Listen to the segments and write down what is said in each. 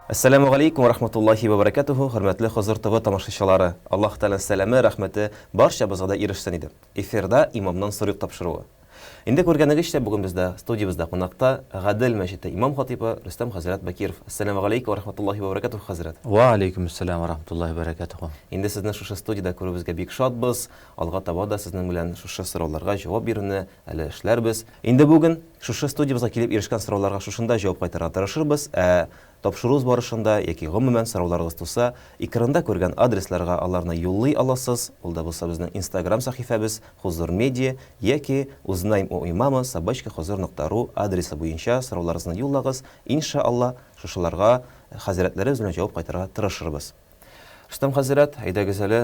Әссәламү галәйкүм вә рахматуллаһи вә бәрәкәтүһү, хөрмәтле Хозур ТВ тамашачылары! Аллаһ Тәгаләнең сәламе, рәхмәте барчабызга да ирешсен иде. Эфирда Имамнан сорыйк тапшыруы. Инде күргәнегезчә, бүген бездә студиябездә кунакта Гадел мәчете имам-хатыйбы Рөстәм хәзрәт Бакиров. Әссәламү галәйкүм вә рахматуллаһи вә бәрәкәтүһү, хәзрәт! Вә алейкүмәссәлам вә рахматуллаһи вә бәрәкәтүһү. Инде сезне шушы студиядә күрүебезгә бик шатбыз. Алга таба да сезнең белән шушы сорауларга җавап бирүне әле эшләрбез. Инде бүген шушы студиябезгә килеп ирешкән сорауларга шушында җавап кайтарырга тырышырбыз. Ә тапшыруыбыз барышында яки гомумән сорауларыгыз туса, экранда күргән адресларга аларны юллый аласыз, ул да булса безнең Инстаграм сәхифәбез Хузур-медиа яки узнаем у имама собачка хузур нокта ру адресы буенча сорауларыгызны юллагыз, инша Алла, шушыларга хәзрәтләребез белән җавап кайтарырга тырышырбыз. Рөстәм хәзрәт, әйдәгез әле,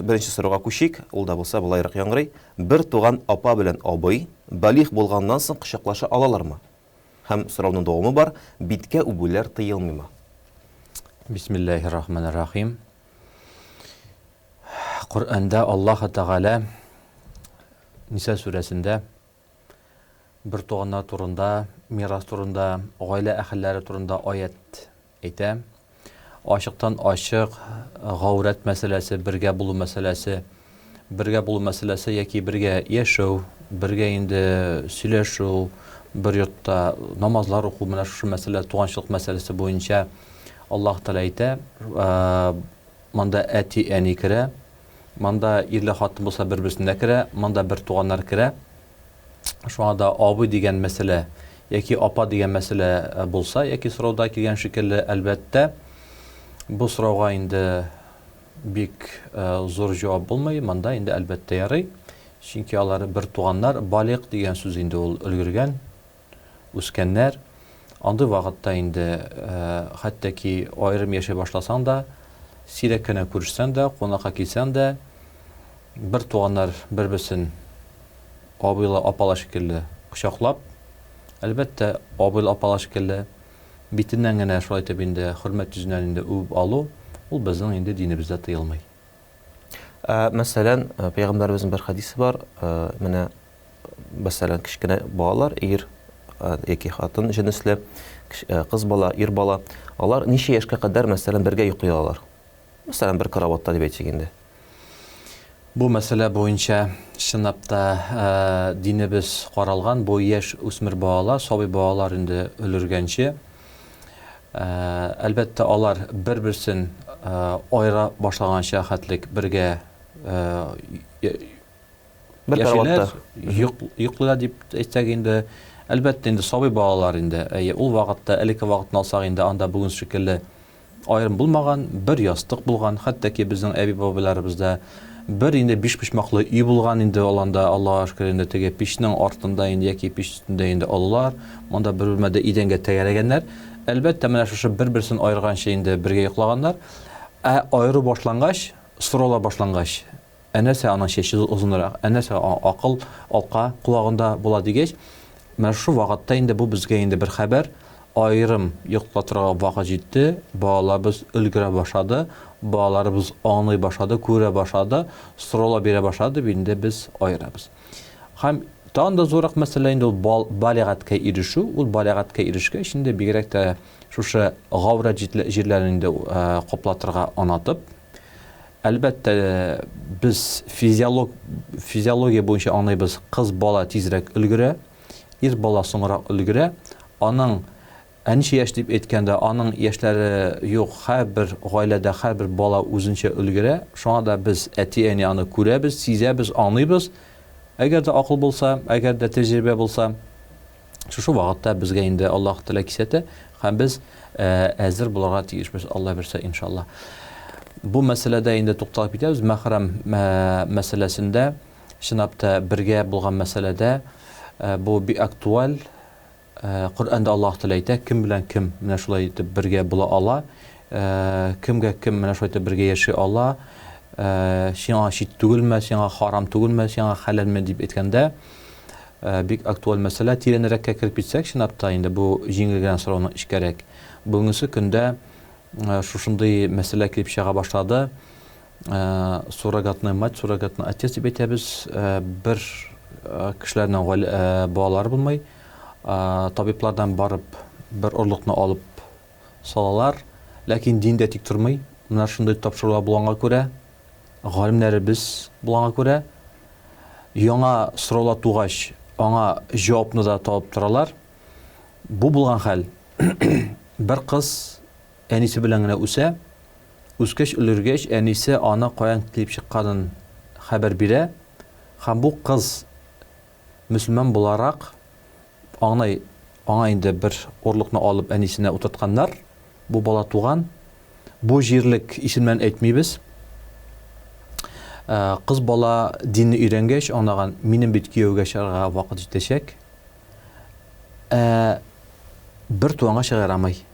беренче сорауга күчик. Ул да булса болайрак яңгырый. Бер туган апа белән абый балигъ булганнан соң кочаклаша алалармы? Һәм сорауның дәвамы бар, биткә үбүләр тыелмыймы? Бисмиллаһир рахманир рахим. Коръәндә Аллаһ Тәгалә Ниса сүрәсендә бер туганнар турында, мирас турында, гаилә әһелләре турында аять әйтә. Ачыктан ачык гаурәт мәсьәләсе, бергә булу мәсьәләсе, бергә булу мәсьәләсе яки бергә яшәү, бергә инде сөйләшү, бер йортта намазлар уку, менә шушы мәсьәлә, туганчылык мәсьәләсе буенча Аллаһ Тәгалә әйтә, монда әти-әни керә, монда ирле хатын булса бер-берсенә керә, монда бер туганнар керә. Шуңа да абый дигән мәсьәлә яки апа дигән мәсьәлә э, булса, яки сорауда килгән шикелле, әлбәттә, бу сорауга инде бик э, зур җавап булмый. Монда инде әлбәттә ярый. Чөнки алар бер туганнар, балигъ дигән сүз инде ул өлгергән, үскәннәр. Андый вакытта инде э, хәтта ки аерым яшәй башласаң да, сирәк кенә күрешсәң дә, кунакка килсәң дә, бер туганнар бер-берсен абыйлы-апалы шикелле кочаклап, әлбәттә, абыйлы-апалы шикелле, битеннән генә шулай итеп инде хөрмәт йөзеннән инде үбеп алу, ул безнең инде динебездә тыелмый. Ә, мәсәлән, пәйгамбәребезнең бер хәдисе бар, менә, мәсәлән, кечкенә балалар, ир яки хатын җенесле, кыз бала, ир бала, алар ничә яшькә кадәр, мәсәлән, бергә йоклый алалар? Мәсәлән, бер караватта дип әйтик инде. Бу мәсьәлә буенча чынлап та динебез каралган. Бу яшь үсмер балалар, сабый балалар инде өлгергәнче. Әлбәттә, алар бер-берсен аера башлаганча хәтлек бергә Бер яшиләр, караватта. Йоклыйлар дип әйтсәк инде, әлбәттә инде сабый балалар инде. Әйе, ул вакытта, элекке вакытны алсак инде, анда бүген шикелле аерым булмаган, бер ястык булган, хәтта ки безнең әби-бабайларыбызда бер инде бишпочмаклы өй булган инде ул анда, Аллага шөкер, инде теге пичнең артында инде яки пич өстендә инде олылар, монда бер бүлмәдә идәнгә тәгәрәгәннәр. Әлбәттә, менә шушы бер-берсен аерганчы инде бергә йоклаганнар. Ә аеру башлангач, сораулар башлангач, Ә нәрсә аның чәче озынрак, ә нәрсә акыл алка колагында була дигәч, менә шушы вакытта инде бу безгә инде бер хәбәр, аерым йоклатырга вакыт җитте, балаларыбыз өлгерә башлады, балаларыбыз аңлый башлады, күрә башлады, сораулар бирә башлады дип инде без аерабыз. Һәм тагын да зуррак мәсьәлә инде ул балигатькә ирешү, ул балигатькә ирешкәч инде бигрәк тә шушы гаурәт җирләрен инде каплатырга анатып, Әлбәттә, без физиолог, физиология буенча аңлыйбыз, кыз бала тизрәк өлгерә, ир бала соңрак өлгерә. Аның ә ничә яшь дип әйткәндә, аның яшьләре юк, һәрбер гаиләдә һәрбер бала үзенчә өлгерә. Шуңа да без, әти-әни, аны күрәбез, сизәбез, аңлыйбыз. Әгәр дә акыл булса, әгәр дә тәҗрибә булса. Шушы вакытта безгә инде Аллаһ Тәгалә кисәтә һәм без әзер булырга тиешбез, Алла бирсә, иншалла. Бу мәсьәләдә инде тукталып китәбез. Мәхрәм мәсьәләсендә, чынлап та бергә булган мәсьәләдә бу бик актуаль. Коръәндә Аллаһ Тәгалә әйтә, кем белән кем менә шулай итеп бергә була ала, кемгә кем менә шулай итеп бергә яши ала, сиңа чит түгелме, сиңа харам түгелме, сиңа хәләлме дип әйткәндә, Бик актуаль мәсьәлә. Тирәнрәккә кереп китсәк, чынлап та инде бу җиңел генә сорауның эчкәрәк. Бүгенгесе көндә шушындый мәсьәлә килеп чыга башлады. Суррогатная мать, суррогатный отец дип әйтәбез. Бер кешеләрнең балалары булмый. Табиблардан барып бер орлыкны алып салалар. Ләкин дин дә тик тормый. Менә шундый тапшырулар булганга күрә, галимнәребез булганга күрә, яңа сораулар тугач, аңа җавапны да табып торалар. Бу булган хәл. Бер кыз әнисе белән генә үсә. Үскәч, өлгергәч, әнисе аны каян килеп чыкканын хәбәр бирә. Һәм бу кыз мөселман буларак аңлай, аңа инде бер орлыкны алып әнисенә утыртканнар. Бу бала туган. Бу җирлек исемнәрен әйтмибез. Э, кыз бала динне өйрәнгәч, аңлаган, минем бит кияүгә чыгарга вакыт җитәчәк. Ә бер туганга чыга ярамый.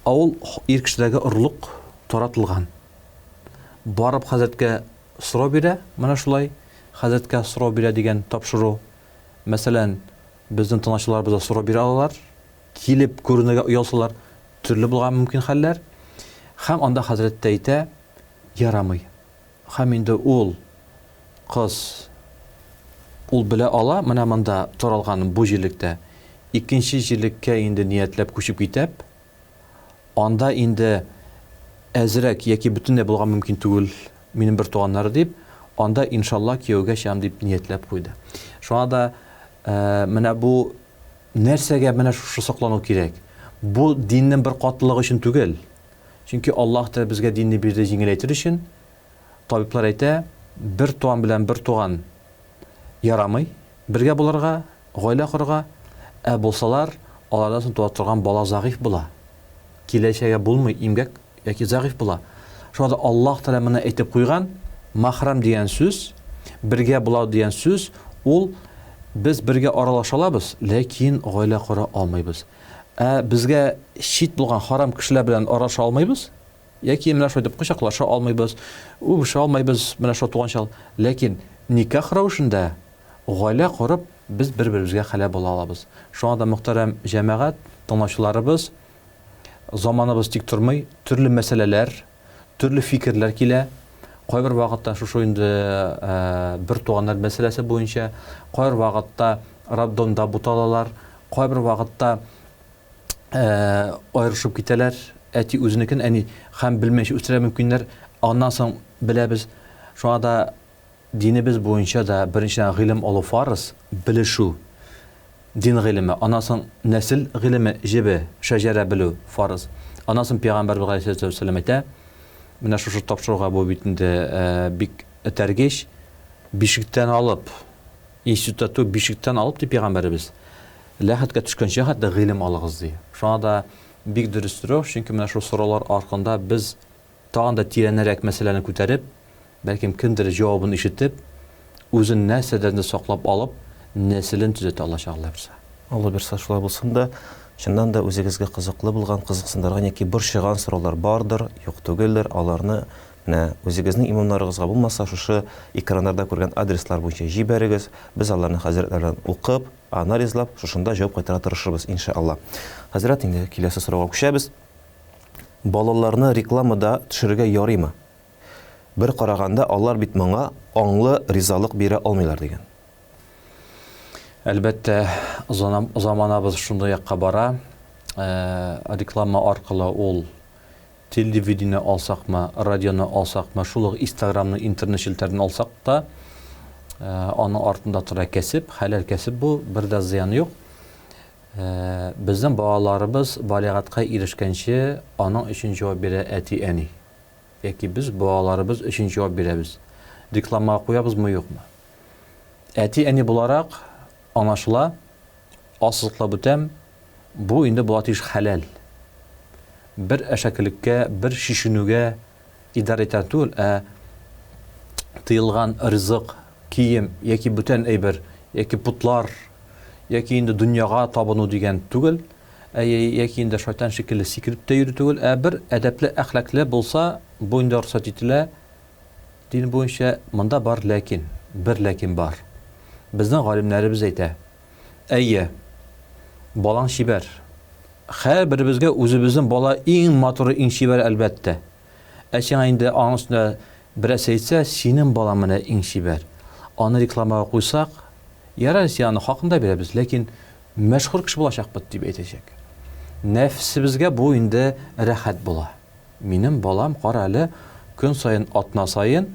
Ә ул ир кешедәге орлык таратылган. Барып хәзрәткә сорау бирә, менә шулай хәзрәткә сорау бирә дигән тапшыру. Мәсәлән, безнең тыңлаучыларыбыз да сорау бирә алалар. Килеп күренергә оялсалар, төрле булырга мөмкин хәлләр. Һәм анда хәзрәт тә әйтә, ярамый. Һәм инде ул кыз ул белә ала, менә монда таралган бу җирлектә, икенче җирлеккә инде ниятләп күчеп китәп, анда инде әзрәк яки бөтенләй булырга мөмкин түгел минем бер туганнары дип, анда иншалла кияүгә чыгам дип ниятләп куйды. Шуңа да менә бу нәрсәгә менә шушы саклану кирәк? Бу диннең бер катылыгы өчен түгел. Чөнки Аллаһ та безгә динне бирде җиңеләйтер өчен. Табиблар әйтә, бер туган белән бер туган ярамый бергә булырга, гаилә корырга, ә булсалар, алардан соң туа торган бала зәгыйфь була. Киләчәге булмый, имгәк яки зәгыйфь була. Шуңа да Аллаһ Тәгалә моны әйтеп куйган, махрам дигән сүз, бергә була дигән сүз, ул без бергә аралаша алабыз, ләкин гаилә кора алмыйбыз. Ә безгә чит булган харам кешеләр белән аралаша алмыйбыз, яки менә шулай итеп кочаклаша алмыйбыз, үбешә алмыйбыз, менә шул туганча. Ләкин никах рәвешендә гаилә корып, без бер-беребезгә хәләл була алабыз. Шуңа да, мөхтәрәм җәмәгать, тыңлаучыларыбыз, заманыбыз тик тормый, төрле мәсьәләләр, төрле фикерләр килә. Кайбер вакытта шушы инде бер туганнар мәсьәләсе буенча, кайбер вакытта роддомда буталалар, кайбер вакытта аерышып китәләр. Әти үзенекен, әни һәм белмәйчә үстерә мөмкиннәр. Аннан соң беләбез. Шуңа да Динебез буенча да беренчедән гыйлем алу фарыз, белешү, дин гыйлеме, аннан соң нәсел гыйлеме, җебе, шәҗәрә белү фарыз. Аннан соң пәйгамбәрбез галәйһиссәләтү вәссәлам әйтә, менә шушы тапшыруга бу бит инде бик этәргеч, бишектән алып, институтта түгел, бишектән алып ди пәйгамбәребез, ләхеткә төшкәнчә хәтле гыйлем алыгыз ди. Шуңа да бик дөрес сорау, чөнки менә шул сораулар аркында без Тагын да тирәнрәк мәсьәләне күтәреп, бәлкем кемдер җавабын ишетеп, үзен нәрсәдән дә саклап алып, нәселен төзәтә алачак, Алла бирса. Алла бирса, шулай булсын да. Чыннан да үзегезгә кызыклы булган, кызыксындырган яки борчыган сораулар бардыр, юк түгелдер, аларны менә үзегезнең имамнарыгызга булмаса, шушы экраннарда күргән адреслар буенча җибәрегез. Без аларны хәзрәтләрдән укып, анализлап, шушында җавап кайтара тырышырбыз, иншалла. Хәзрәт, инде киләсе сорауга күчәбез. Балаларны рекламада төшерергә ярыймы? Бер караганда, алар бит моңа аңлы ризалык бирә алмыйлар, дигән. Әлбәттә, заманабыз шундый якка бара. Реклама аркылы ул телевидение алсакмы, радионы алсакмы, шул ук Инстаграмны, интернет челтәрен алсак та, аның артында тора кәсеп, хәләл кәсеп бу, бер дә зыяны юк. Безнең балаларыбыз балигатькә ирешкәнче, аның өчен җавап бирә әти-әни. Яки без балаларыбыз өчен җавап бирәбез. Рекламага куябызмы, юкмы? Әти-әни буларак, аңлашыла, ассызыклап үтәм, бу инде була тиеш хәләл. Бер әшәкелеккә, бер чишенүгә идарә итә түгел, ә тыелган ризык, кием яки бүтән әйбер, яки потлар, яки инде дөньяга табыну дигән түгел, ә яки инде шайтан шикелле сикереп тә йөрү түгел, ә бер әдәпле, әхлаклы булса, бу инде рөхсәт ителә. Дин буенча монда бар ләкин, бер ләкин бар. Безнең галимнәребез әйтә, әйе, балаң чибәр, Һәрберебезгә үзебезнең бала иң матуры, иң чибәре, әлбәттә. Ә сиңа инде аның өстенә берәрсе әйтсә, синең балаң менә иң чибәр. Аны рекламага куйсак, ярар, син аны хакын да бирәбез, ләкин мәшһүр кеше булачак бит, дип әйтәчәк. Нәфсебезгә бу инде рәхәт була. Минем балам, кара әле, көн саен, атна саен,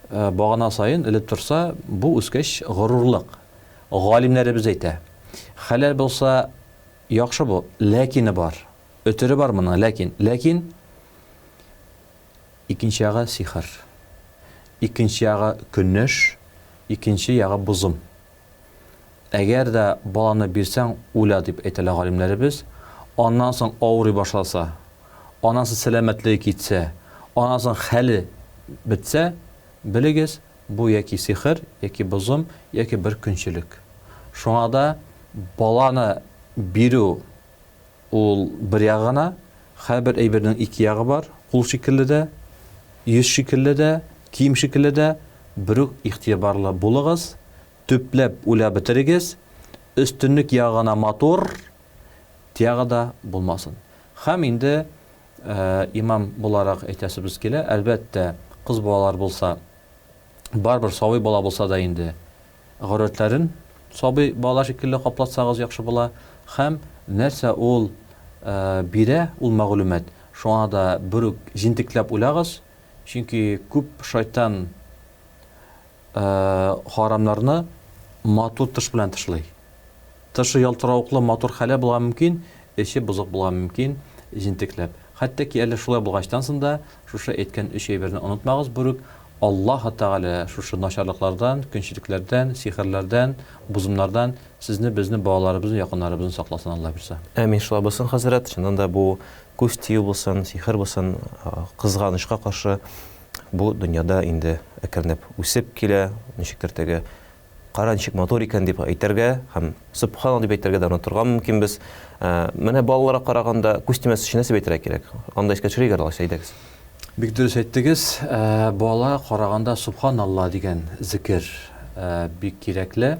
багана саен элеп торса, бу үскәч горурлык. Галимнәребез әйтә, хәләл булса, яхшы бу, ләкине бар. Өтере бар моның, ләкин, ләкин икенче ягы сихер. Икенче ягы көнләш, икенче ягы бозым. Әгәр дә баланы бирсәң, үлә дип әйтәләр галимнәребез. Аннан соң авырый башласа, аннан соң сәламәтлеге китсә, аннан соң хәле бетсә, белегез, бу яки сихер, яки бозым, яки бер көнчелек. Шуңа да баланы бирү Ул бер ягы гына, һәрбер әйбернең ике ягы бар, кул шикелле дә, йөз шикелле дә, кием шикелле дә, берүк игътибарлы булыгыз, төпләп уйлап бетерегез, өстенлек ягы гына матур, тягы да булмасын. Һәм инде имам буларак әйтәсебез килә, әлбәттә, кыз балалар булса, барыбер сабый бала булса да инде, Гаурәтләрен сабый бала шикелле каплатсагыз яхшы була. Һәм нәрсә ул бирә ул мәгълүмат, шуңа да бер үк җентекләп уйлагыз, чөнки күп шайтан харамнарны матур тыш белән тышлый. Тышы ялтыравыклы матур хәләл булырга мөмкин, эче бозык булырга мөмкин, җентекләп. Хәтта ки әле шулай булгачтан соң да, шушы әйткән өч әйберне онытмагыз, берүк Аллаһы Тәгалә шушы начарлыклардан, көнчелекләрдән, сихерләрдән, бозымнардан сезне, безне, балаларыбызны, якыннарыбызны сакласын, Алла бирса. Әмин, шулай булсын, хәзрәт. Чыннан да бу күз тию булсын, сихер булсын, кызганычка каршы, бу дөньяда инде әкренләп үсеп килә, ничектер теге Кара, ничек матур икән дип әйтергә һәм сөбханалла дип әйтергә дә онытырга мөмкинбез. Менә балаларга караганда күз тимәс өчен нәрсә әйтергә кирәк? Анда искә төшерик әле, алайса, әйдәгез. Бик дөрес әйттегез. Балаларга караганда сөбханалла дигән зикер бик кирәкле.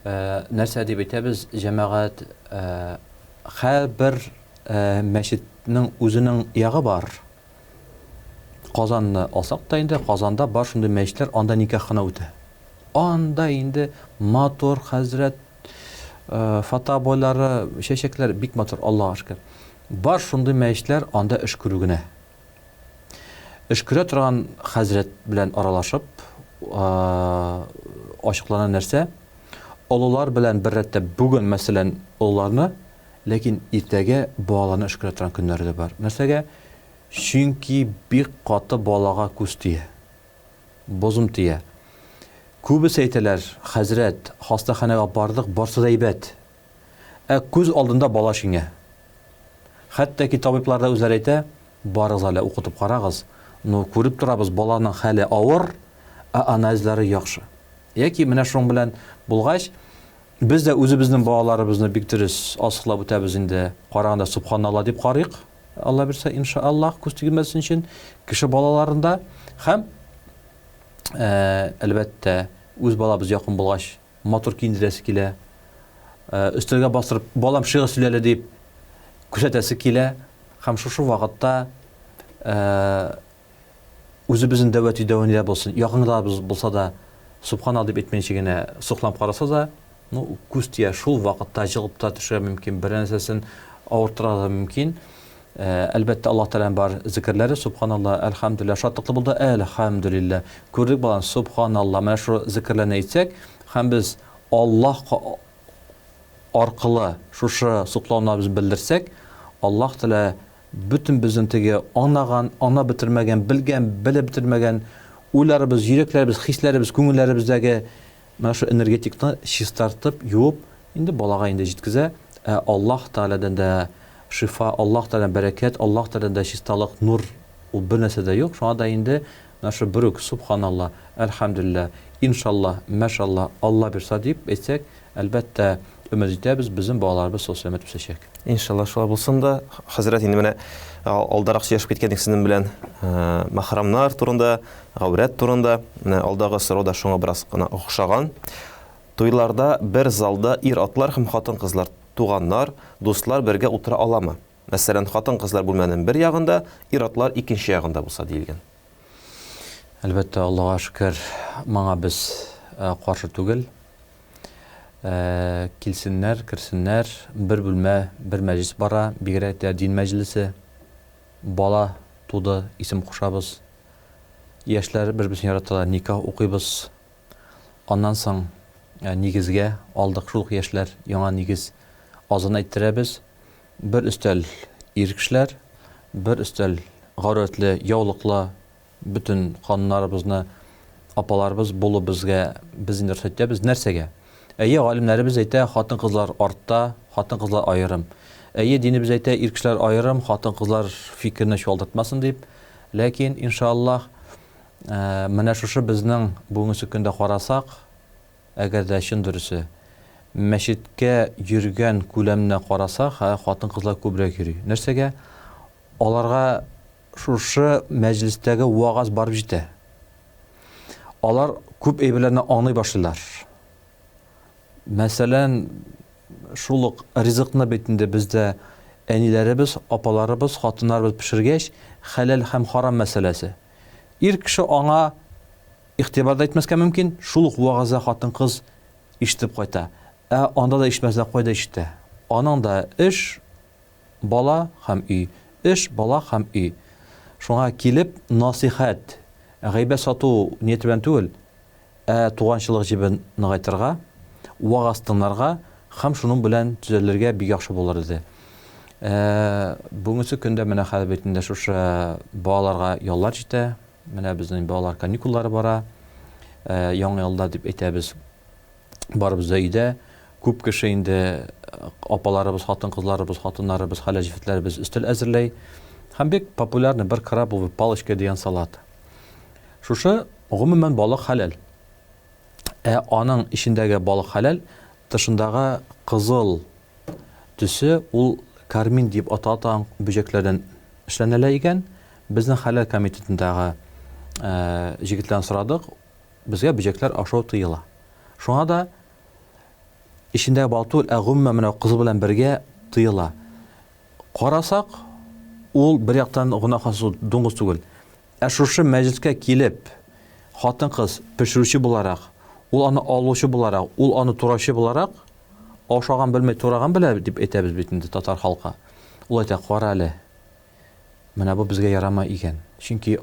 Нәрсә дип әйтәбез, җәмәгать, һәрбер мәчетнең үзенең ягы бар. Казанны алсак та инде, Казанда бар шундый мәчетләр, анда никах кына үтә. Анда инде матур хәзрәт, э, фата бойлары, чәчәкләр бик матур, Аллага шөкер. Бар шундый мәчетләр, анда эш күрү генә. Өшкерә торган хәзрәт белән аралашып, э, ачыклана нәрсә? Олылар белән бер рәттә бүген, мәсәлән, олыларны, ләкин иртәгә балаларны өшкерә торган көннәре дә бар. Нәрсәгә? Чөнки бик каты балага күз тия. Бозым тия. Күбесе әйтәләр, хәзрәт, хастаханәгә бардык, барсы да әйбәт. Ә күз алдында бала шиңә. Хәтта ки табиблар да үзләре әйтә, барыгыз әле укытып карагыз, ну күреп торабыз, баланың хәле авыр, ә анализлары яхшы. Яки менә шуның белән булгач, без дә үзебезнең балаларыбызны бик дөрес асыклап үтәбез инде. Караганда субханалла дип карыйк. Алла бирсә, иншаллаһ, күз тигмәсен өчен кеше балаларында һәм э, әлбәттә, үз балабыз якын булгач, матур киендерәсе килә. Э, өстәлгә бастырып, балам шигырь сөйләле дип күрсәтәсе килә. Һәм шушы вакытта э, үзебезнең дәүләт өйдә булсын, якыннарыбыз булса да, субханалла дип әйтмәенчә генә сокланып караса да, ну, күз тия, шул вакытта җыгып та төшә мөмкин, бер нәрсәсен авырттыра да мөмкин. Э, әлбәттә, Аллаһ Тәгаләнең бар зикерләре, субханалла, әлхәмдүлилләһ, шатлыклы булды, әлхәмдүлилләһ. Күрдек баланы, субханалла. Менә шул зикерләрне әйтсәк, һәм без Аллаһ аркылы шушы соклануыбызны белдерсәк, Аллаһ Тәгалә Бөтен безнең теге аңлаган, аңлап бетермәгән, белгән, белеп бетермәгән уйларыбыз, йөрәкләребез, хисләребез, күңелләребездәге менә шул энергетикны чистартып, юып, инде балага инде җиткезә. Ә Аллаһ Тәгаләдән дә шифа, Аллаһ Тәгаләдән бәрәкәт, Аллаһ Тәгаләдән дә чисталык, нур ул бер нәрсә дә юк. Шуңа да инде менә шул бер үк Субханалла, Әлхәмдүлилләһ, Иншалла, Мәшалла, Алла бирса дип әйтсәк, әлбәттә, өмет итәбез, безнең балаларыбыз сау-сәламәт үсәчәк. Иншалла шулай булсын да. Хәзрәт, инде менә алдарак сөйләшеп киткән идек сезнең белән махрамнар турында, гаурәт турында. Менә алдагы сорау да шуңа бераз гына охшаган. Туйларда бер залда ир-атлар һәм хатын-кызлар, туганнар, дуслар бергә утыра аламы? Мәсәлән, хатын-кызлар бүлмәнең бер ягында, ир-атлар икенче ягында булса диелгән. Әлбәттә, Аллага шөкер, моңа без каршы түгел. Килсеннәр, керсеннәр, бер бүлмә, бер мәҗлес бара, бигрәк тә дин мәҗлесе. Бала туды, исем кушабыз. Яшьләр бер-берсен яраталар, никах укыйбыз. Аннан соң нигезгә алдык шул ук яшьләр, яңа нигез азан әйттерәбез. Бер өстәл ир кешеләр, бер өстәл гарәтле, яулыклы, бөтен кануннарыбызны апаларыбыз булу безгә, без инде рөхсәт итәбез. Нәрсәгә? Әйе, галимнәребез әйтә, хатын-кызлар артта, хатын-кызлар аерым. Әйе, динебез әйтә, ир кешеләр аерым, хатын-кызлар фикерне чуалтыртмасын дип. Ләкин, иншаллаһ, менә шушы безнең бүгенге көндә карасак, әгәр дә чын дөресе, мәчеткә йөргән күләмне карасак, хатын-кызлар күбрәк йөри. Нәрсәгә? Аларга шушы мәҗлестәге вагаз барып җитә. Алар күп әйберләрне аңлый башлыйлар. Мәсәлән, шул ук ризыкны бит инде бездә әниләребез, апаларыбыз, хатыннарыбыз пешергәч, хәләл һәм харам мәсьәләсе. Ир кеше аңа игътибар да итмәскә мөмкин, шул ук вагазда хатын-кыз ишетеп кайта. Ә анда да ишетмәсә, кайда ишетә? Аның да эш, бала һәм өй. Эш, бала һәм өй. Шуңа килеп, насыйхәт, гайбәт сату нияте белән түгел, ә туганчылык җебен ныгайтырга, вагаз тыңларга һәм шуның белән төзәлергә бик яхшы булыр иде. Бүгенге көндә менә хәзер бит инде шушы балаларга яллар җитә. Менә безнең балалар каникуллары бара. Яңа елда дип әйтәбез. Барыбыз да өйдә. Күп кеше инде апаларыбыз, хатын-кызларыбыз, хатыннарыбыз, хәләл җефетләребез өстәл әзерләй. Һәм бик популярный бер крабовый палочка дигән салат. Шушы гомумән балык хәләл. Ә аның эчендәге балык хәләл, тышындагы кызыл төсе ул кармин дип атала торган бөҗәкләрдән эшләнелә икән. Безнең хәләл комитетындагы җегетләрдән сорадык, безгә бөҗәкләр ашау тыела. Шуңа да эчендәге балык түгел, ә гомумән менә кызыл белән бергә тыела. Карасак, ул бер яктан гөнаһсыз дуңгыз түгел. Ә шушы мәҗлескә килеп, хатын-кыз пешерүче буларак, ул аны алучы буларак, ул аны тураучы буларак, ашаган белмәй, тураган белә дип әйтәбез бит инде татар халкы. Ул әйтә, кара әле, менә бу безгә ярамай икән. Чөнки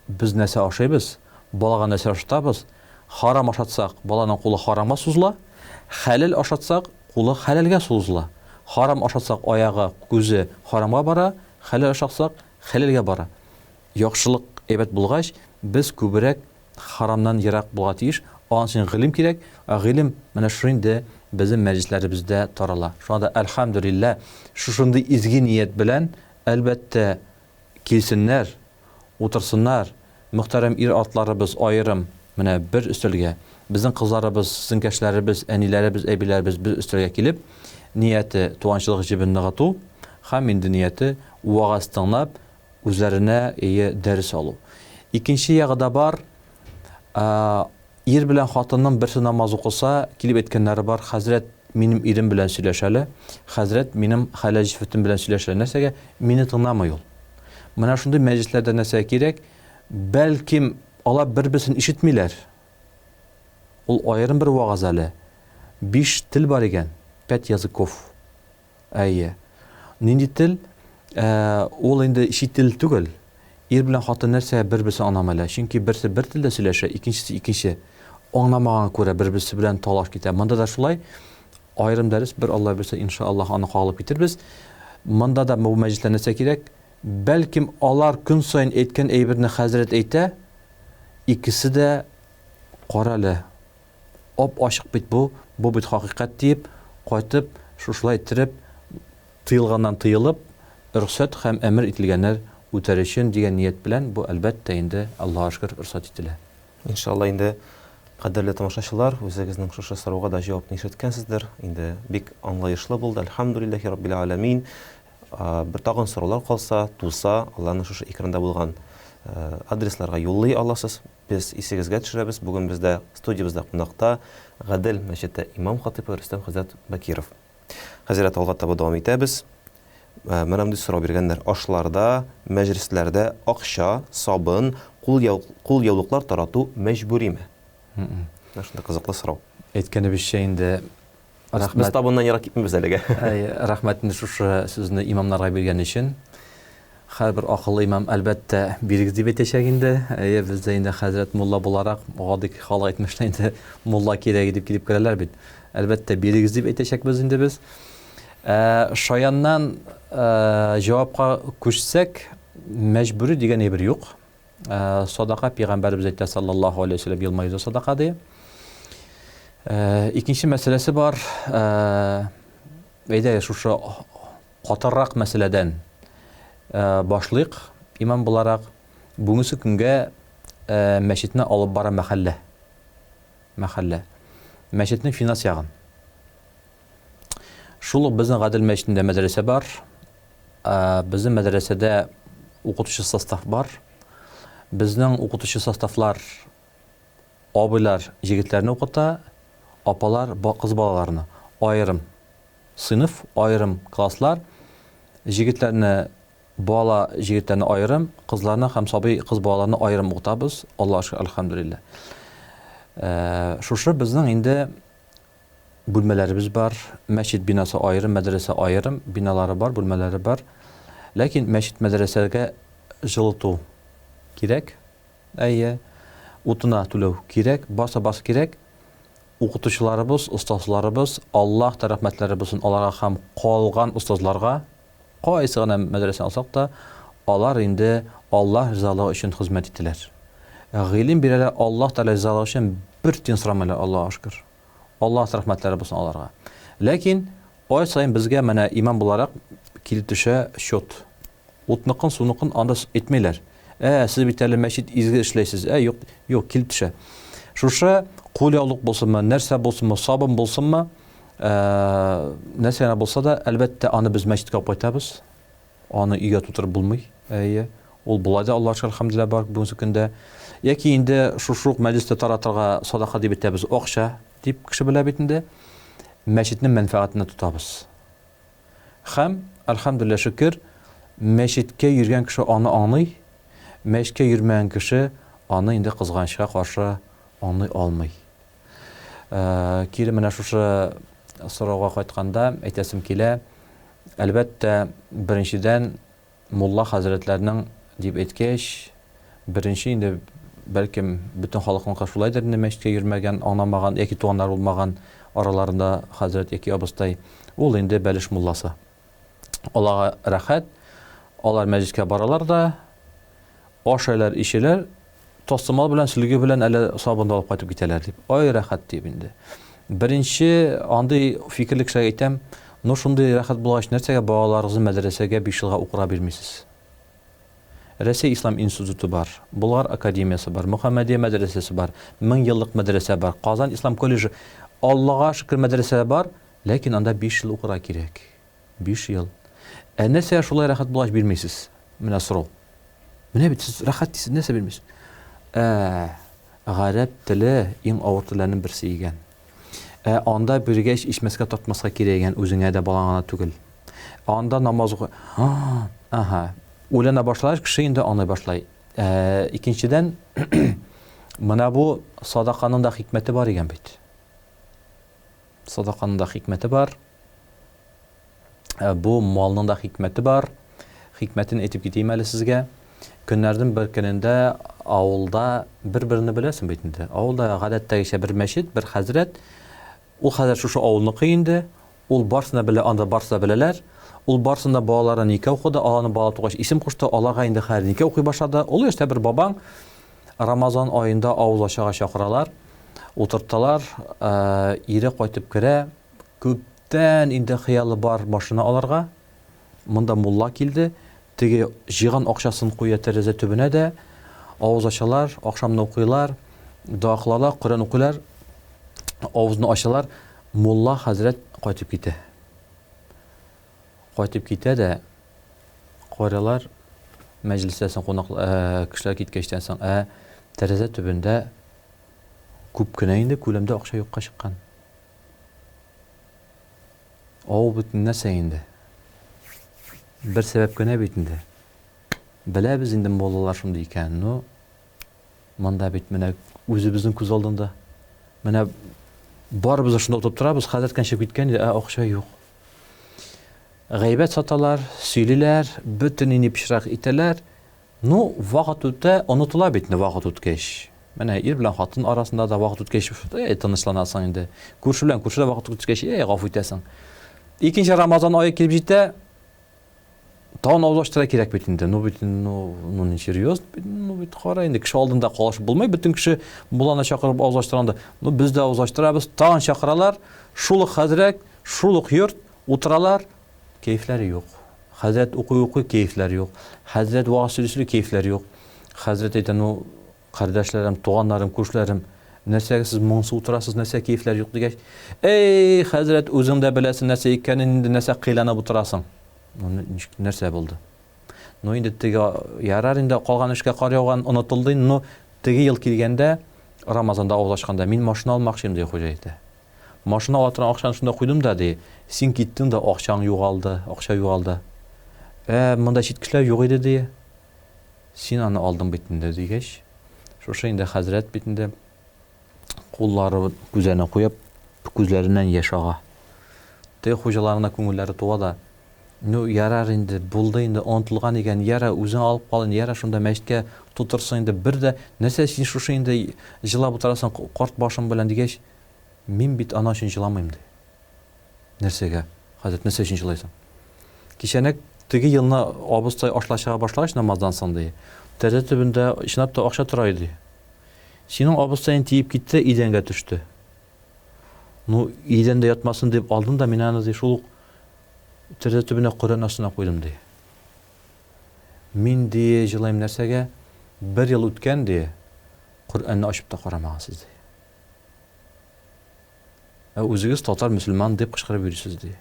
без нәрсә ашыйбыз, балага нәрсә ашатабыз, харам ашатсак, баланың кулы харамга сузыла, хәләл ашатсак, кулы хәләлгә сузыла. Харам ашатсак, аягы, күзе харамга бара, хәләл ашатсак, хәләлгә бара. Яхшылык әйбәт булгач, без күбрәк харамнан ерак булырга тиеш. Аның өчен гыйлем кирәк. Ә гыйлем менә шушы инде безнең мәҗлесләребездә тарала. Шуңа да, әлхәмдүлилләһ, шушындый изге ният белән, әлбәттә, килсеннәр, утырсыннар. Мөхтәрәм ир-атларыбыз аерым менә бер өстәлгә, безнең кызларыбыз, сеңкәшләребез, әниләребез, әбиләребез бер өстәлгә килеп, нияте туганчылык җебен ныгыту һәм инде нияте вәгазь тыңлап, үзләренә ие дәрес алу. Икенче ягы да бар, ир белән хатынның берсе намаз укыса, килеп әйткәннәре бар, хәзрәт, минем ирем белән сөйләш әле, хәзрәт, минем хәләл җефетем белән сөйләш әле. Нәрсәгә? Мине тыңламый ул. Менә шундый мәҗлесләрдә нәрсәгә кирәк? Бәлкем, алар бер-берсен ишетмиләр. Ул аерым бер вагаз әле. Биш тел бар икән, пять языков. Әйе. Нинди тел? Ә, ул инде чит тел түгел. Ир белән хатын нәрсә бер-берсен аңламый әле. Чөнки берсе бер телдә сөйләшә, икенчесе икенче. Аңламаганга күрә бер-берсе белән талаш китә. Монда да шулай. Аерым дәрес, бер Алла бирсә, иншаллаһ, аны кагылып китербез. Монда да бу мәҗлестә нәрсә кирәк? Бәлкем алар көн саен әйткән әйберне хәзрәт әйтә, икесе дә карале, Ап-ачык бит бу, бу бит хакыйкать диеп, кайтып, шушылай иттереп, тыелганнан тыелып, рөхсәт һәм әмер ителгәннәр үтәр өчен дигән ният белән бу, әлбәттә инде, Аллаһка шөкер, рөхсәт ителә. Иншалла инде, кадерле тамашачылар, үзегезнең шушы сорауга да җавапны ишеткәнсездер. Инде бик аңлаешлы булды, әлхәмдүлилләһи раббил галәмин. Бер тагын сораулар калса, туса, аларны шушы экранда булган адресларга юллый аласыз. Без исегезгә төшерәбез, бүген бездә студиябездә кунакта Гадел мәчете имам-хатыйбы Рөстәм хәзрәт Бакиров. Хәзрәт, алга таба дәвам итәбез. Э, менә мондый сорау биргәннәр. Ашларда, мәҗлесләрдә акча, сабын, кул, яу, кул яулыклар тарату мәҗбүриме? Менә шундый кызыклы сорау. Әйткәнебезчә инде, Рәхмәт. Без табыннан ерак китмибез әлегә. Әй, рәхмәт инде шушы сүзне имамнарга биргән өчен. Һәрбер акыллы имам, әлбәттә, бирегез дип әйтәчәк инде. Әйе, без дә инде хәзрәт мулла буларак, гади халык әйтмешли инде, мулла кирәге дип килеп керәләр бит. Әлбәттә, бирегез дип әйтәчәкбез инде без. Ә, шаяннан ә, җавапка күчсәк, мәҗбүри дигән әйбер юк. Ә, садака пәйгамбәребез әйтә саллаллаһу алейһи вәсәлләм елмаюда садака ди. Ә, икенче мәсьәләсе бар. Ә, әйдә шушы катырак мәсьәләдән башлыйк, имам буларак. Бүгенге көнгә мәчетне алып бара мәхәллә. Мәхәллә. Мәчетнең финанс ягын. Шул ук безнең Гадел мәчетендә мәдрәсә бар. Безнең мәдрәсәдә укытучы состав бар. Безнең укытучы составлар абыйлар җегетләрне укыта, апалар кыз балаларны. Аерым сыйныф, аерым класслар. Җегетләрне, бала җегетләрне аерым, кызларны һәм сабый кыз балаларны аерым укытабыз. Аллаһ шөкер, әлхәмдүлилләһ. Э, шушы безнең инде бүлмәләребез бар. Мәчет бинасы аерым, мәдрәсә аерым, биналары бар, бүлмәләре бар. Ләкин мәчет мәдрәсәгә җылыту кирәк. Әйе. Утына түләү кирәк, барсы-барсы кирәк. Укытучыларыбыз, остазларыбыз, Аллаһ та рәхмәтләре булсын аларга һәм калган остазларга, кайсы гына мәдрәсәне алсак та, алар инде Аллаһ ризалыгы өчен хезмәт итәләр. Гыйлем бирәләр Аллаһ Тәгалә ризалыгы өчен, бер тиен сорамыйлар, Аллаһка шөкер. Аллаһ рәхмәтләре булсын аларга. Ләкин ай саен безгә менә имам буларак килеп төшә счет. Утныкын, суныкын анда әйтмиләр. Ә, сез бит әле мәчет изге эшләйсез. Ә, юк, юк, килеп төшә. Шушы кулъяулык булсынмы, нәрсә булсынмы, сабын булсынмы, ә, нәрсә генә булса да, әлбәттә, аны без мәчеткә алып кайтабыз. Аны өйгә тутырып булмый. Әйе. Ул болай да Аллаһ шөкер, әлхәмдүлилләһ бар бүгенге көндә. Яки инде шушы ук мәҗлестә таратырга садака дип әйтәбез, акча дип кеше белә бит инде. Мәчетнең мәнфәгатенә тотабыз. Һәм, әлхәмдүлилләһ шөкер, мәчеткә йөргән кеше аны аңлый, мәчеткә йөрмәгән кеше аны инде кызганычка каршы аңлый алмый. Кире менә шушы сорауга кайтканда әйтәсем килә, әлбәттә, беренчедән, Мулла хәзрәтләрнең дип әйткәч, беренче инде, бәлкем, бөтен халыкныкы шулайдыр инде, мәчеткә йөрмәгән, аңламаган яки туганнары булмаган араларында хәзрәт яки абыстай, ул инде бәлеш мулласы. Аларга рәхәт, алар мәҗлескә баралар да, ашайлар, эчәләр, Тастымал белән, сөлге белән әле сабын да алып кайтып китәләр дип. Ай рәхәт дип инде. Беренче андый фикерле кешеләргә әйтәм, ну шундый рәхәт булгач, нәрсәгә балаларыгызны мәдрәсәгә 5 елга укырга бирмисез? Рәсәй ислам институты бар, Болгар академиясе бар, Мөхәммәдия мәдрәсәсе бар, 1000 еллык мәдрәсә бар, Казан ислам колледжы. Аллага шөкер мәдрәсә бар, ләкин анда 5 ел укырга кирәк. 5 ел. Ә нәрсәгә шулай рәхәт булгач бирмисез? Менә сорау. Менә бит сез рәхәт дисез, нәрсә бирмисез? Ә, гарәп теле иң авыр телләрнең берсе икән. Ә анда биргәч ичмәскә тартмаска кирәк икән үзеңә дә балаңа да түгел. Анда намаз укы. Ага. Уйлана башлагач, кеше инде аңлый башлый. Ә, икенчедән, менә бу садаканың да хикмәте бар икән бит. Садаканың да хикмәте бар. Ә, бу малның да хикмәте бар. Хикмәтен әйтеп китим әле сезгә. Көннәрнең бер көнендә авылда бер-берне беләсең бит инде. Авылда гадәттәгечә бер мәчет, бер хәзрәт. Ул хәзрәт шушы авылныкы инде. Ул барсын да белә, анда барсы да беләләр. Ул барсын да балаларына никах укыды, аларны бала тугач исем кушты, аларга инде хәзер никах укый башлады. Олы яшьтә бер бабаң Рамазан аенда авыз ачарга чакыралар, утырталар, ире кайтып керә, күптән инде хыялы бар машина алырга. Монда мулла килде, теге җыйган акчасын куя тәрәзә төбенә дә, авыз ачалар, ахшамны укыйлар, дога кылалар, Коръән укыйлар, авызны ачалар, мулла хәзрәт кайтып китә. Кайтып китә дә, карыйлар, мәҗлестән соң кунак кешеләр киткәчтән соң, ә тәрәзә төбендә күп кенә инде күләмдә акча юкка чыккан. Авыл бит нәрсә инде? Бер сәбәп кенә бит инде. Беләбез инде муллалар шундый икән, ну монда бит менә үзебезнең күз алдында. Менә Барыбыз да шунда утырып торабыз, хәзрәт кән чыгып киткән иде, ә акча юк. Гайбәт саталар, сөйлиләр, бөтен өйне пычрак итәләр. Ну, вакыт үтә, онытыла бит инде вакыт үткәч. Менә ир белән хатын арасында да вакыт үткәч, әй, тынычланасың инде. Күрше белән күрше дә вакыт үткәч, әй, гафу итәсең. Икенче Рамазан ае килеп җитә, тагын авыз ачтыра кирәк бит инде. Ну бит, ну, ну не серьезно бит, ну бит кара инде кеше алдында калышып булмый, бөтен кеше мулланы чакырып авыз ачтырганда. Ну без дә авыз ачтырабыз, тагын чакыралар, шул ук хәзрәт, шул ук йорт, утыралар, кәефләре юк. Хәзрәт укый-укый кәефләре юк. Хәзрәт вагаз сөйли-сөйли кәефләре юк. Хәзрәт әйтә, ну, кардәшләрем, туганнарым, күршеләрем, нәрсәгә сез моңсу утырасыз, нәрсә кәефләр юк дигәч, эй, хәзрәт, үзең дә беләсең нәрсә икәнен, инде нәрсә кыйланып утырасың. Ну, нәрсә булды? Ну, инде теге, ярар инде калган эшкә кар яуган, онытылды инде, ну, теге ел килгәндә, Рамазанда авыз ачканда, мин машина алмакчы идем, ди хуҗа әйтә. Машина ала торган акчаны шунда куйдым да, ди, син киттең дә, акчаң югалды, акча югалды. Ә, монда чит кешеләр юк иде, ди. Син аны алдың бит инде, дигәч, шушы инде хәзрәт бит инде куллары күзләренә куеп, күзләреннән яшь ага. Теге хуҗаларына күңелләре туа да, ну, ярар инде, булды инде, онытылган икән, яра, үзең алып кал инде, яра, шунда мәчеткә тутырсың инде, бер дә, нәрсә син шушы инде җылап утырасың карт башың белән, дигәч, Мин бит ана өчен җыламыйм, ди. Нәрсәгә, хәзрәт, нәрсә өчен җылайсың? Кичәнәк теге елны абыстай ашлар чыга башлагач намаздан соң, ди, тәрәзә төбендә чынлап та акча тора иде. Синең абыстаең тиеп китте, идәнгә төште. Ну, идәндә ятмасын дип алдым да, мин аны, ди, шул ук тәрәзә төбенә Коръән астына куйдым, ди. Мин, ди, җылыйм нәрсәгә? Бер ел үткән, ди, Коръәнне ачып та карамагансыз, ди. Ә үзегез татар мөселман дип кычкырып йөрисез ди.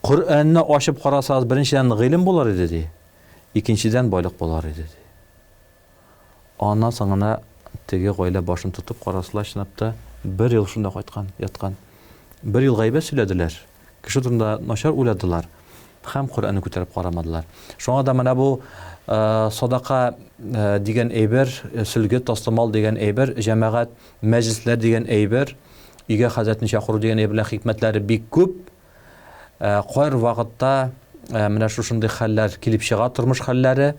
Коръәнне ачып карасагыз, беренчедән гыйлем булыр иде ди. Икенчедән байлык булыр иде ди. Аннан соң гына теге гаилә башын тотып карасалар, чынлап та бер ел шунда кайткан, яткан. Бер ел гайбәт сөйләделәр. Кеше турында начар уйладылар һәм Коръәнне күтәреп карамадылар. Шуңа да менә бу садака дигән әйбер, сөлге, тастымал дигән әйбер, җәмәгать, мәҗлесләр дигән әйбер, өйгә хәзрәтне чакыру дигән әйберләр хикмәтләре бик күп. Кайбер вакытта менә шушындый хәлләр килеп чыга, тормыш хәлләре.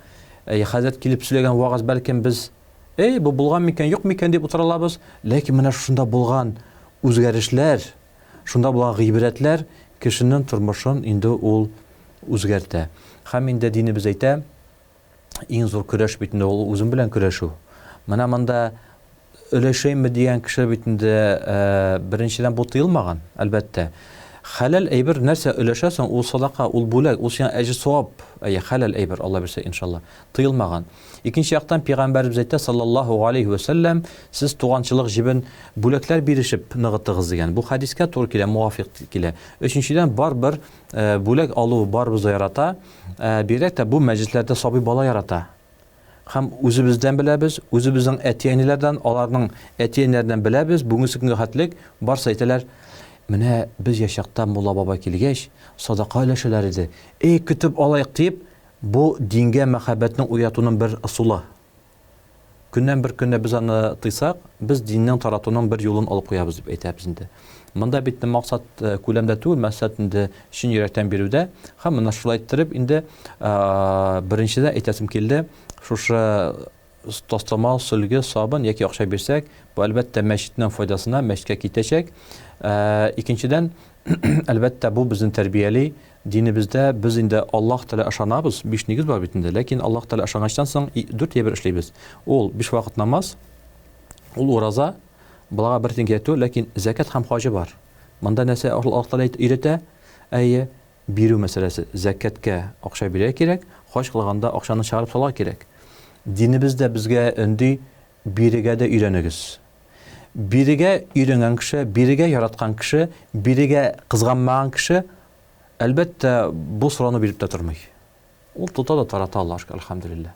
Хәзрәт килеп сөйләгән вагаз бәлкем без Эй, бу булган микән, юк микән дип утыра алабыз, ләкин менә шушында булган үзгәрешләр, Шунда булган гыйбрәтләр кешенең тормышын инде ул үзгәртә. Һәм инде динебез әйтә, иң зур көрәш бит инде ул үзең белән көрәшү. Менә монда өләшәйме дигән кеше бит инде э, беренчедән бу тыелмаган, әлбәттә. Хәләл әйбер нәрсә өләшәсең, ул садака, ул бүләк, ул сиңа әҗер савап, әйе, хәләл әйбер, Алла бирсә, иншалла. Тыелмаган. Икенче яктан, пәйгамбәребез әйтә, саллаллаһу галәйһи вә сәлләм, сез туганчылык җебен бүләкләр бирешеп ныгытыгыз дигән. Бу хәдискә туры килә, муафикъ килә. Өченчедән, барыбер бүләк алу барыбыз да ярата. Бигрәк тә бу мәҗлесләрдә сабый бала ярата. Һәм үзебездән беләбез, үзебезнең әти-әниләрдән, аларның әти-әниләреннән беләбез, бүгенге көнгә хәтлек барсы әйтәләр, менә без яшь чакта мулла бабай килгәч, садака өләшәләр иде. Эй, көтеп алыйк дип, Бу дингә мәхәббәтне уятуның бер ысулы. Көннән бер көнне без аны тыйсак, без диннең таратуның бер юлын алып куябыз дип әйтәбез инде. Монда бит максат э, күләмдә түгел, максат инде чын йөрәктән бирүдә. Һәм менә шулай иттереп инде э, беренчедә әйтәсем килде, шушы тастамал, сөлге, сабын яки акча бирсәк, бу әлбәттә мәчетнең файдасына, мәчеткә китәчәк. Э, икенчедән, әлбәттә, бу безне тәрбияли. Динебездә без инде Аллаһ Тәгалә ышанабыз, биш нигез бар бит инде, ләкин Аллаһ Тәгалә ышангачтан соң дүрт әйбер эшлибез. Ул биш вакыт намаз, ул ураза, балага бер тиен кирәк түгел, ләкин зәкят һәм хаҗы бар. Монда нәрсә Аллаһ Тәгалә өйрәтә? Әйе, бирү мәсьәләсе. Зәкяткә акча бирергә кирәк, хаҗ кылганда акчаны чыгарып салырга кирәк. Динебез дә безгә өнди, бирергә дә өйрәнегез. Бирергә өйрәнгән кеше, бирергә яраткан кеше, бирергә кызганмаган кеше, әлбәттә, бу сорауны биреп тә тормый. Ул тота да тарата Аллаһ шөкер, әлхәмдүлилләһ.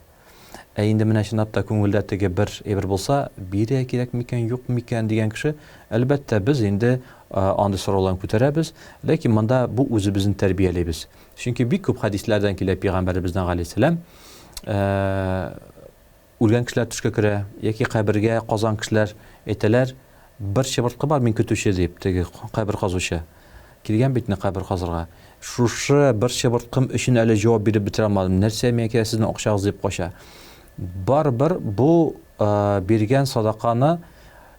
Ә инде менә чынлап та күңелдә теге бер әйбер булса, бирә кирәк микән, юк микән дигән кеше, әлбәттә, без инде андый сорауларны күтәрәбез, ләкин монда бу үзебезне тәрбиялибез. Чөнки бик күп хәдисләрдән килә пәйгамбәребездән галәйһиссәлам, үлгән кешеләр төшкә керә яки кабергә казан кешеләр әйтәләр, Бер чыбырткы бар, мин көтүче дип, теге кабер казучы. Килгән бит инде кабер казырга. Шушы бер чыбырткым өчен әле җавап биреп бетерә алмадым. Нәрсә миңа кирәк сезнең акчагыз дип кача. Барыбер бу биргән садаканы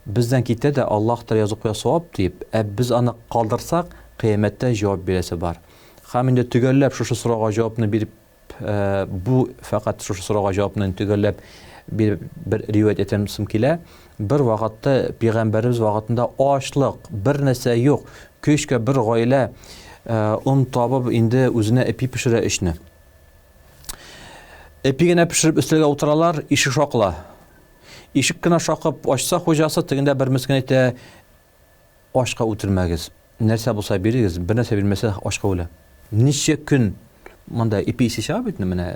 бездән китә дә Аллаһ Тәгалә язып куя савап дип, ә без аны калдырсак, кыямәттә җавап бирәсе бар. Һәм инде төгәлләп шушы сорауга җавапны биреп Бу фәкать шушы сорауга җавапны төгәлләп биреп бер риваять әйтәсем килә. Бер вакытта пәйгамбәребез вакытында ачлык, бер нәрсә юк. Көчкә бер гаилә он табып инде үзенә эпи пешерә өчне. Эпи генә пешереп өстәлгә утыралар, ишек шакыла. Ишек кенә шакып ачса хуҗасы, тегендә бер мескен әйтә, Ачка үтермәгез. Нәрсә булса бирегез, бер нәрсә бирмәсә ачка үлә. Ничә көн монда ипи исе чыга бит менә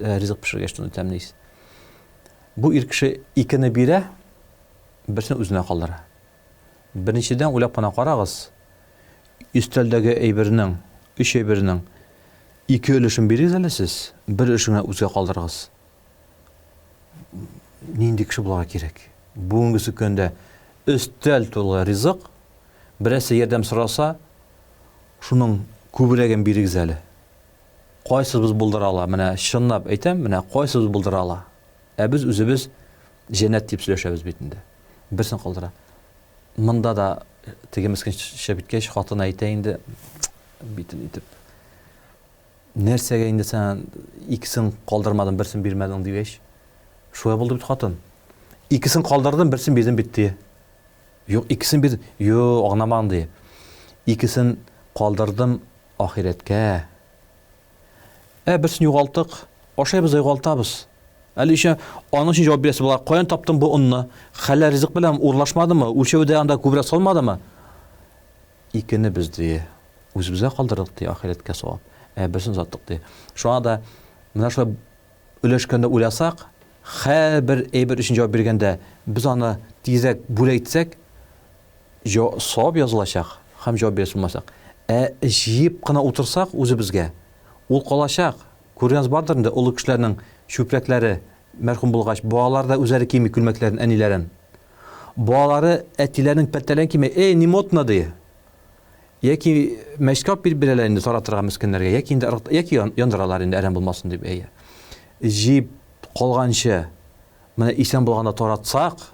э, ризык пешергәч шуны тәмле ис. Бу ир кеше икене бирә, берсен үзенә калдыра. Беренчедән уйлап кына карагыз, өстәлдәге әйбернең, өч әйбернең ике өлешен бирегез әле сез, бер өлешен генә үзгә калдырыгыз. Нинди кеше булырга кирәк? Бүгенгесе көндә өстәл тулы ризык, берәрсе ярдәм сораса, шуның күбрәген бирегез әле. Кайсыбыз булдыра ала? Менә чынлап әйтәм, менә кайсыбыз булдыра ала? Ә без үзебез җәннәт дип сөйләшәбез бит инде. Берсен калдыра. Монда да теге мескен чыгып киткәч, хатын әйтә инде, битен итеп. Нәрсәгә инде сән икесен калдырмадың, берсен бирмәдең дигәч, шулай булды бит хатын. Икесен калдырдым, берсен бирдем бит ди. Юк, икесен бирдем. Юк, аңламадың ди. Икесен калдырдым ахирәткә. Ә берсен югалттык, ашайбыз да югалтабыз. Әле еще аның өчен җавап бирәсе була. Каян таптың бу онны? Хәләл ризык белән урлашмадымы? Үлчәүдә анда күбрәк салмадымы? Икене без, ди, үзебезгә калдырдык, ди, ахирәткә савап, ә берсен озаттык, ди. Шуңа да менә шулай өләшкәндә уйласак, һәрбер әйбер өчен җавап биргәндә без аны тизрәк бүләк итсәк, савап язылачак һәм җавап бирәсе булмасак. Ә җыеп кына утырсак үзебезгә, ул калачак. Күргәнегез бардыр инде, олы кешеләрнең чүпрәкләре мәрхүм булгач, балалар да үзләре кими күлмәкләрен, әниләрен. Балалары әтиләренең пәлтәләрен кими, эй, не модно, ди. Яки мәчкә алып биреп бирәләр инде таратырга мескеннәргә, яки инде яки яндыралар инде әрәм булмасын дип, әйе. Җыеп калганчы, менә исән булганда таратсак,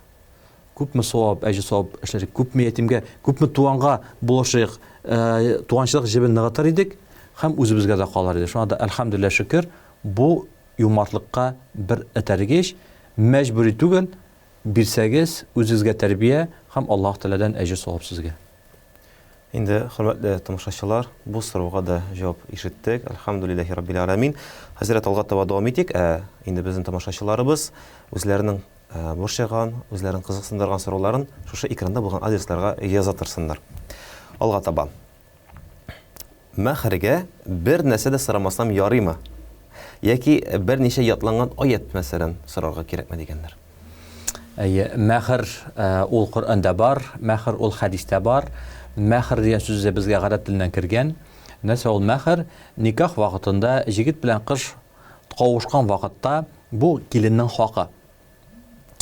күпме савап, әҗер савап эшләр, күпме ятимгә, күпме туганга булышыйк, э, туганчылык җебен ныгытыр идек һәм үзебезгә дә калыр иде. Шуңа да әлхәмдүлилләһ шөкер, бу юмартлыкка бер этәргеч, мәҗбүри түгел, Бирсәгез, үзегезгә тәрбия һәм Аллаһ Тәгаләдән әҗер-савап сезгә. Инде, хөрмәтле тамашачылар, бу сорауга да җавап ишеттек. Әлхәмдүлилләһи раббил галәмин. Хәзрәт, алга таба дәвам итик. Ә инде безнең тамашачыларыбыз үзләренең борчыган, үзләрен кызыксындырган сорауларын шушы экранда булган адресларга яза торсыннар. Алга таба. Мәһәргә бер нәрсә дә сорамасам ярыймы? Яки берничә ятланган аять, мәсәлән, сорарга кирәкме дигәннәр. Әйе, мәһр ул Коръәндә бар, мәһр ул хәдистә бар. Мәһр дигән сүз дә безгә гарәп теленнән кергән. Нәрсә ул мәһр? Никах вакытында җегет белән кыз кавышкан вакытта бу киленнең хакы.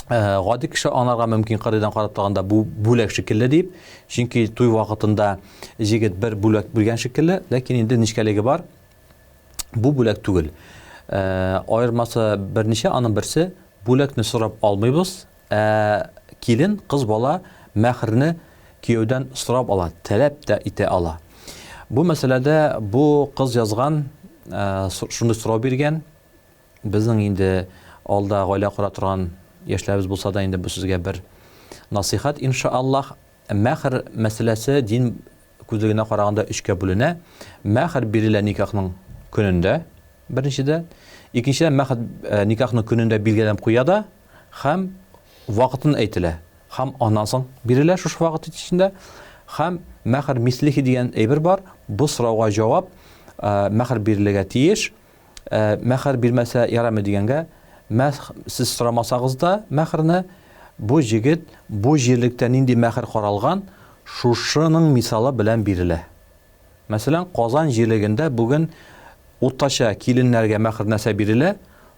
Э, гади кеше аңларга мөмкин кырыйдан карап торганда бу бүләк шикелле дип, чөнки туй вакытында җегет бер бүләк биргән шикелле, ләкин инде нечкәлеге бар. Бу бүләк түгел. Э, аермасы берничә, аның берсе бүләкне сорап алмыйбыз, ә килен, кыз бала мәһрне кияүдән сорап ала, таләп тә итә ала. Бу мәсьәләдә бу кыз язган, э, шундый сорау биргән, Безнең инде алда гаилә кора торган яшьләребез булса да инде бу сезгә бер насыйхәт, иншаАллаһ. Мәһр мәсьәләсе дин күзлегенә караганда өчкә бүленә. Мәһр бирелә никахның көнендә, беренчедән. Икенчедән, мәһр э, никахның көнендә билгеләнеп куя да һәм вакытын әйтелә. Һәм аннан соң бирелә шушы вакыт эчендә. Һәм мәһр мислихи дигән әйбер бар. Бу сорауга җавап э, мәһр бирелергә тиеш. Ә, мәхәр бирмәсә ярамый дигәнгә, мәх, сез сорамасагыз да мәхәрне, бу җегет бу җирлектә нинди мәхәр каралган, шушының мисалы белән бирелә. Мәсәлән, Казан җирлегендә бүген уртача киленнәргә мәхәр нәрсә бирелә,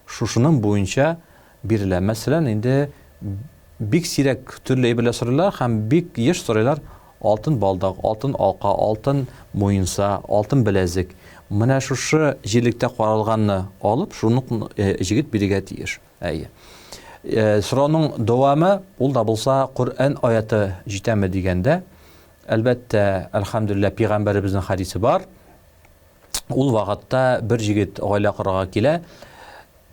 шушының буенча бирелә. Мәсәлән, инде Бик сирәк төрле әйберләр сорыйлар һәм бик еш сорыйлар алтын балдак, алтын алка, алтын муенса, алтын беләзек. Менә шушы җирлектә каралганны алып, шуны җегет бирергә тиеш. Әйе. Сорауның дәвамы, ул да булса Коръән аяты җитәме дигәндә, әлбәттә, әлхәмдүлилләһ, пәйгамбәребезнең хәдисе бар. Ул вакытта бер җегет гаилә корырга килә.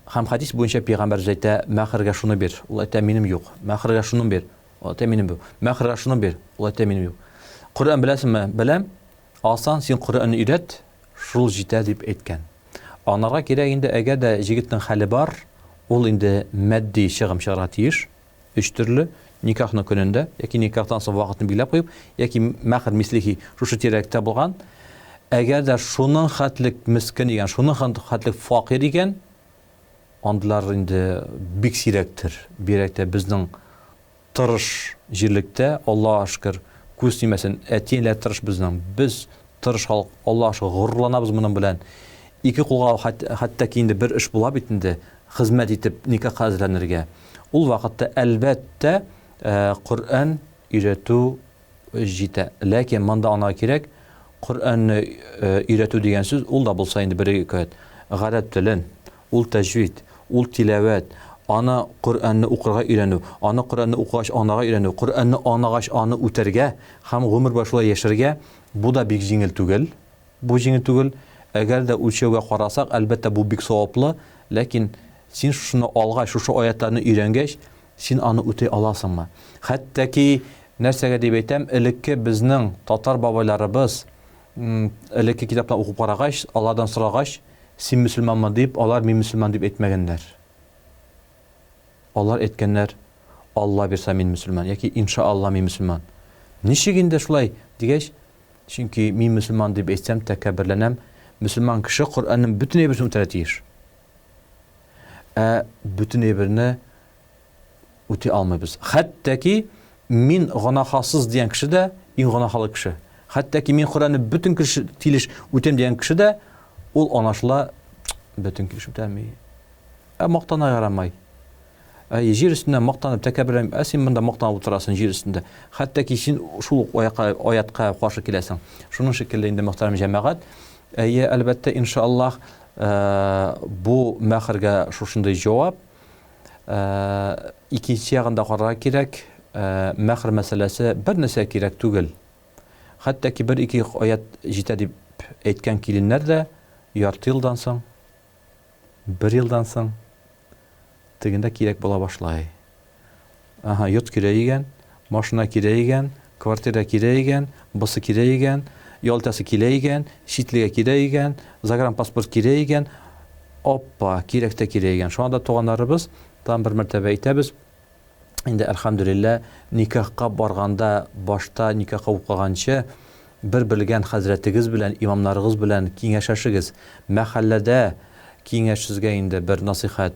Һәм хәдис буенча пәйгамбәребез әйтә, мәһергә шуны бир. Ул әйтә, минем юк. Мәһергә шуны бир. Ул әйтә, минем юк. Мәһергә шуны бир. Ул әйтә, минем юк. Коръән беләсеңме? Беләм. Алсаң, син Коръәнне өйрәт, шул җитә дип әйткән. Аңларга кирәк инде, әгәр дә җегетнең хәле бар, ул инде матди чыгым чыгарга тиеш. Өч төрле, никахның көнендә, яки никахтан соң вакытны билгеләп куеп, яки мәхр мислихи шушы тирәлектә булган. Әгәр дә шуның хәтлек мескен икән, шуның хәтлек факир икән, андыйлар инде бик сирәктер. Бигрәк тә безнең тырыш җирлектә, Аллага шөкер, күз тимәсен, әти-әниләр тырыш безнең. Без тырыш халык, Аллага шөкер, горурланабыз моның белән. Ике кулга хәтта ки инде бер эш була бит инде, хезмәт итеп никахка әзерләнергә. Ул вакытта, әлбәттә, Коръән өйрәтү җитә. Ләкин монда аңларга кирәк, Коръәнне өйрәтү дигән сүз, ул да булса инде бер-ике аять. Гарәп телен, ул тәҗвид, ул тиләвәт, аны Коръәнне укырга өйрәнү, аны Коръәнне укыгач аңларга өйрәнү, Коръәнне аңлагач аны үтәргә һәм гомер буе шулай яшәргә, бу да бик җиңел түгел. Бу җиңел түгел. Әгәр дә үлчәүгә карасак, әлбәттә, бу бик саваплы, ләкин син шушыны алгач, шушы аятларны өйрәнгәч, син аны үти аласыңмы? Хәтта ки, нәрсәгә дип әйтәм, элекке безнең татар бабайларыбыз, элекке китаплар укып карагач, алардан сорагач, син мөселманмы дип, алар мин мөселман дип әйтмәгәннәр. Алар әйткәннәр, Алла бирса мин мөселман, яки иншаалла мин мөселман. Ничек инде шулай дигәч, чөнки мин мөселман дип әйтсәм, тәкәбберләнәм. Мөселман кеше Коръәннең бөтен әйберсен үтәргә тиеш. Ә бөтен әйберне үти алмыйбыз. Хәтта ки мин гөнаһасыз дигән кеше дә иң гөнаһалы кеше. Хәтта ки мин Коръәнне бөтен кеше килеш үтәм дигән кеше дә ул анашла бөтен килеш үтәми. Ә мактана ярамай. Әй, җир өстендә мактанып тәкәбберләнеп, ә син монда мактанып утырасың җир өстендә. Хәтта ки син шул ук аякка, аятка каршы киләсең. Шуның шикелле инде, мөхтәрәм җәмәгать. Әйе, әлбәттә, иншаллаһ, бу мәхергә шушындый җавап. Икенче ягын да карарга кирәк. Мәхер мәсьәләсе бер нәрсә кирәк түгел. Хәтта ки бер-ике аят җитә дип әйткән киленнәр дә ярты елдан соң, бер елдан соң тегендә кирәк була башлай. Ага, йорт кирәк икән, машина кирәк икән, квартира кирәк икән, бусы кирәк икән, ял итәсе килә икән, чит илгә кирәк икән, загранпаспорт кирәк икән. Оппа, кирәк тә кирәк икән. Шуңа да туганнарыбыз, тагын бер мәртәбә әйтәбез, инде әлхәмдүлиллә, никахка барганда башта никахка укыганчы бер белгән хәзрәтегез белән, имамнарыгыз белән киңәшәшегез. Мәхәлләдә киңәш сезгә инде бер насыйхәт.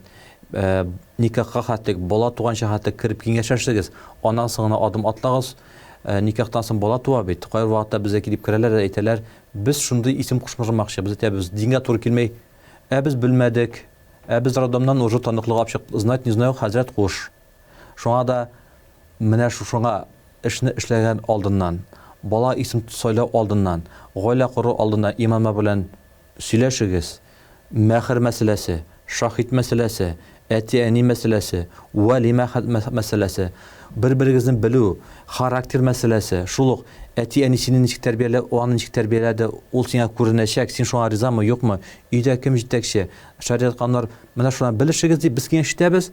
Э, никахка хәтлек, бала туганчы хәтлек кереп киңәшәшегез. Аннан соң гына адым атлагыз. Э, никахтан соң бала туа бит. Кайбер вакытта безгә килеп керәләр дә әйтәләр, без шундый исем кушмырмакчы. Без әйтәбез, дингә туры килмәй. Ә без белмәдек. Ә без роддомнан уже таныклык алып чыктык. Знать не знаю, хәзрәт куш. Шуңа да менә шушыңа эшне эшләгән алдыннан, бала исем сайлау алдыннан, гаилә кору алдыннан имамнар белән сөйләшегез. Мәхер мәсьәләсе, шаһит мәсьәләсе, әти-әни мәсьәләсе, вәли мәсьәләсе, бер-берегезне белү, характер мәсьәләсе, шул ук әти-әни сине ничек тәрбияләде, аны ничек тәрбияләде, ул сиңа күренәчәк, син шуңа ризамы, юкмы, өйдә кем җитәкче, шариат кануннар, менә шуны белешегез дип без киңәш итәбез.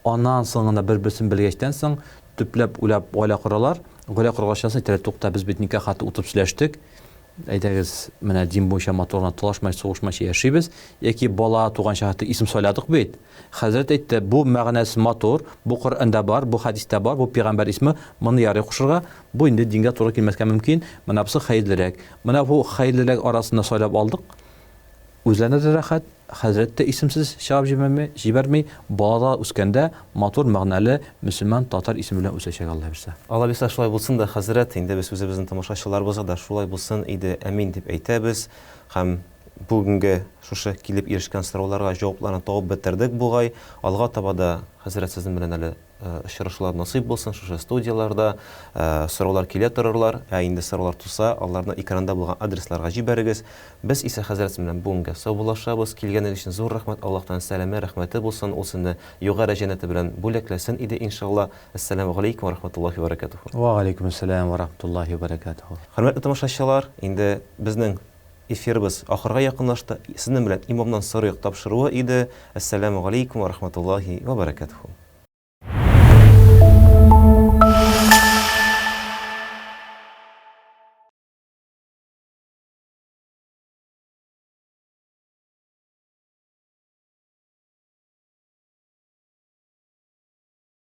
Аннан соң гына бер-берсен белгәчтән соң, төпләп уйлап гаилә коралар. Гаилә коргачтан соң әйтәләр, тукта, без бит никах хаты утырып сөйләштек. Әйдәгез, менә дин буенча матур гына талашмай, сугышмайча яшибез. Яки бала туганчы хәтта исем сайладык бит. Хәзрәт әйтте, бу мәгънәсе матур, бу Коръәндә бар, бу хәдистә бар, бу пигамбәр исеме, моны ярый кушырга, бу инде дингә туры килмәскә мөмкин, менә бусы хәерлерәк. Менә бу хәерлерәк арасында сайлап алдык. Үзләренә дә рәхәт, хәзрәт тә исемсез чыгарып җибәрми, җибәрми, бала да үскәндә матур мәгънәле мөселман татар исеме белән үсәчәк, Алла бирсә. Алла бирсә, шулай булсын да, хәзрәт, инде без үзебезнең тамашачыларыбызга да шулай булсын иде, әмин дип әйтәбез. Һәм бүгенге шушы килеп ирешкән сорауларга җавапларны табып бетердек бугай. Алга таба да, хәзрәт, сезнең белән әле. очрашулар насыйп булсын шушы студияләрдә. Сораулар килә торырлар, ә инде сораулар туса, аларны экранда булган адресларга җибәрегез. Без исә хәзрәт белән бүгенгә саубуллашабыз. Килгәнегез өчен зур рәхмәт. Аллаһтан сәламе, рәхмәте булсын. Ул сезне югары җәннәте белән бүләкләсен иде, иншалла. Әссәламү галәйкүм вә рахматуллаһи вә бәрәкәтүһү. Вә галәйкүмәссәлам вә рахматуллаһи вә бәрәкәтүһү. Хөрмәтле тамашачылар, инде безнең эфирыбыз ахырга якынлашты. Сезнең белән Имамнан сорыйк тапшыруы иде. Әссәламү галәйкүм вә рахматуллаһи вә бәрәкәтүһү.